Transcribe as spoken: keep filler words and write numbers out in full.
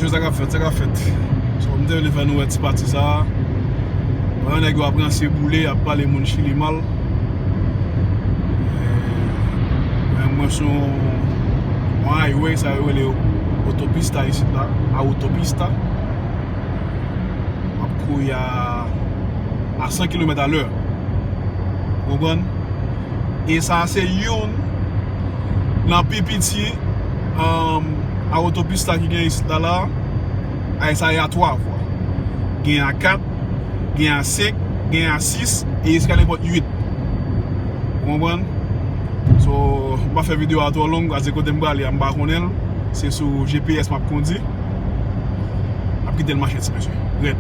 Sa k ap fèt, sa k ap fèt. So, m te vle fè nou wè ti pati sa a. Pandan nèg yo ap ranse boule, ap pale moun Chili mal. Men mwen sou yon highway, sa yo rele otopista isit la, a otopista. M ap kouri a, a san kilomèt a lè. Ou konprann? E sa a se youn nan pi piti, um, a otopista ki gen isit la la. Ay, sa e a twa vwa. Gen a kat, gen a senk, gen a sis, e jiska nenpòt uit. Ou konprann? So, m pa fè videyo a twò long, paske kote m prale a, m pa konnen l. Se sou G P S m ap kondi. M ap kite l mache ti mesye. Rèd.